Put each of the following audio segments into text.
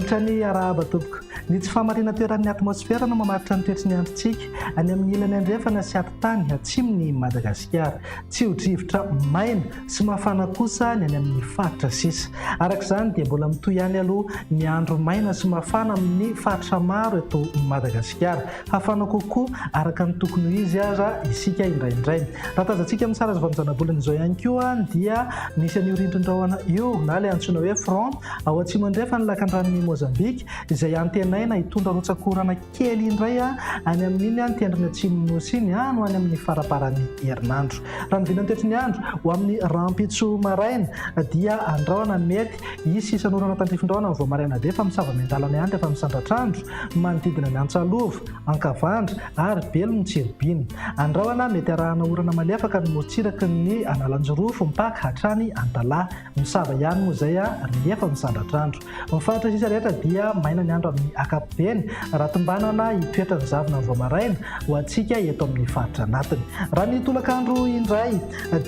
Manolotra ny arahaba tompoko. Ny tsy fahamarinan-toeran'ny atmosfera no mamaritra ny toetry ny androntsika any amin'ny ilany andrefana sy atitany atsimon'i Madagasikara. Tsio-drivotra maina sy mafana kosa ny any amin'ny faritra sisa. Araka izany dia mbola mitohy ihany aloha ny andro maina sy mafana amin'ny faritra maro eto Madagasikara. Hafana kokoa araka ny tokony ho izy aza isika indraindray. Raha tazantsika amin'ny sary azo avy amin'ny zanabolana izao ihany koa dia misy an'io rindrin-drahona io na ilay antsoina hoe front ao atsimo andrefan'ny lakandranon'i Mozambika izay antenaina hitondra rotsak'orana kely indray any amin'iny tendrony atsimon'ny Nosy iny any ho any amin'ny faramparan'ny herinandro. Raha ny vinantoetry ny andro ho amin'ny rahampitso maraina dia andrahona mety hisy isan'orana tandrifin-drahona ny vao maraina be fa misava miandalana ihany rehefa misandratr'andro manodidina ny Antsalova, Ankavandra ary Belo ny Tsiribihina. Andrahona mety arahana orana malefaka ny morontsiraky ny Analanjirofo mipaka hatrany Antalaha. Misava ihany moa izay rehefa misandratr'andro. Ny faritra sisa rehetra dia maina ny andro amin'ny ankapobeny raha tombanana hitoetra ny zavona vao maraina ho antsika eto amin'ny faritra anatiny. Raha ny tolakandro indray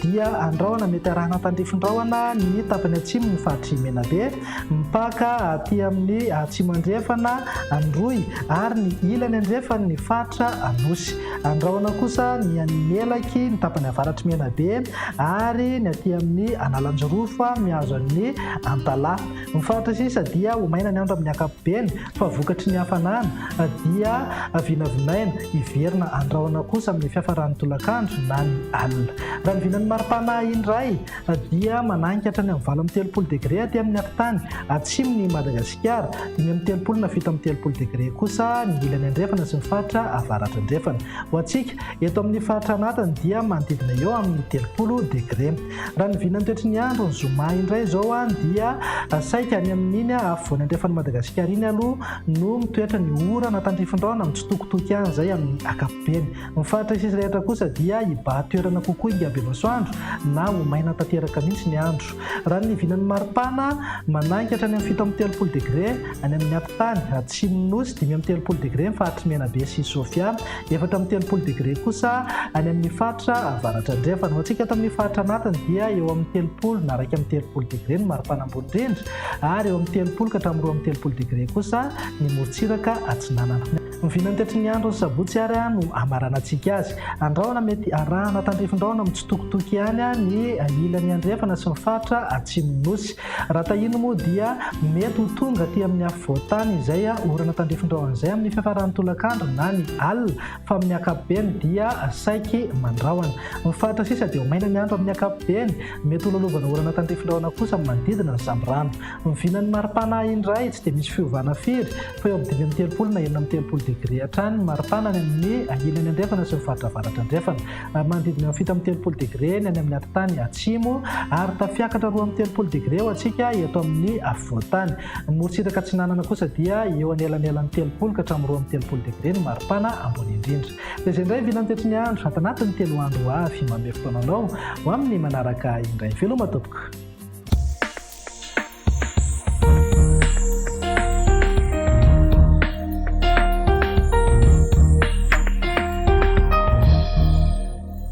dia andrahona mety arahana tandrifin-drahona ny tapany atsimo ny faritr'i Menabe, mipaka aty amin'ny atsimo andrefana Androy ary ny ilany andrefan'ny faritra Anosy. Andrahona kosa ny any Melaky, ny tapany avaratr'i Menabe ary ny aty amin'ny Analanjirofo mihazo an'i Antalaha. Ny faritra sisa dia ho maina ny andro amin'ny ankapobeny fa vokatry ny hafanana dia vinavinaina hiverina andrahona kosa amin'ny fiafaran'ny tolakandro na ny alina. Raha ny vinan'ny maripana indray dia mananika hatrany amin'ny 38 degre aty amin'ny atitany atsimon'i Madagasikara, 35 na 37 degre kosa ny ilany andrefana sy ny faritra avaratra andrefana. Ho antsika eto amin'ny faritra anatiny dia manodidina eo amin'ny 30 degre. Raha ny vinan'ny toetry ny andro ny zoma indray izao dia saika any amin'iny afovoany andrefan'i Madagasikara iny aloha no mitoetra ny orana tandrifin-drahona mitsitokotoko ihany izay amin'ny ankapobeny. Ny faritra sisa rehetra kosa dia hibahan-toerana kokoa ingabe masoandro na ho maina tanteraka mihitsy ny andro. Raha ny vinan'ny maripana, manainga hatrany amin'ny 37 degre any amin'ny atitany atsimon'ny Nosy, 35 degre ny faritr'i Menabe sy Sofia, 34 degre kosa any amin'ny faritra avaratra andrefana. Ho antsika ato amin'ny faritra anatiny dia eo amin'ny 30 na 31 degre ny maripana ambony indrindra ary eo amin'ny 30 ka hatramin'ny 32 degre kosa ny morontsiraka atsinanana. Ny vinantetry ny andro ny sabotsy ary no hamaranantsika azy. Andrahona mety arahana tandrifin-drahona mitsitokotoko ihany ny ilany andrefana sy ny faritra atsimon'ny Nosy. Raha tahiny moa dia mety ho tonga aty amin'ny afovoan-tany izay orana tandrifin-drahona izay amin'ny fiafaran'ny tolakandro na ny alina fa amin'ny ankapobeny dia saiky mandrahona. Ny faritra sisa dia ho maina ny andro amin'ny ankapobeny, mety ho lalaovana orana tandrifin-drahona kosa amin'ny manodidina ny Sambirano. Ny vinan'ny maripana indray tsy dia misy fiovana firy fa eo amin'ny 35 na 36 degre hatrany ny maripana any amin'ny ilany andrefana sy ny faritra avaratra andrefana. Manodidina ny 37 degre ny any amin'ny atitany atsimo ary tafiakatra 32 degre ho antsika eto amin'ny afovoan-tany. Ny morontsiraka atsinanana kosa dia eo anelanelan'ny 30 ka hatramin'ny 32 degre ny maripana ambony indrindra. Dia izay indray vinan'ny toetry ny andro ato anatin'ny telo andro ho avy. Manome fotoana anao ho amin'ny manaraka indray. Veloma tompoko.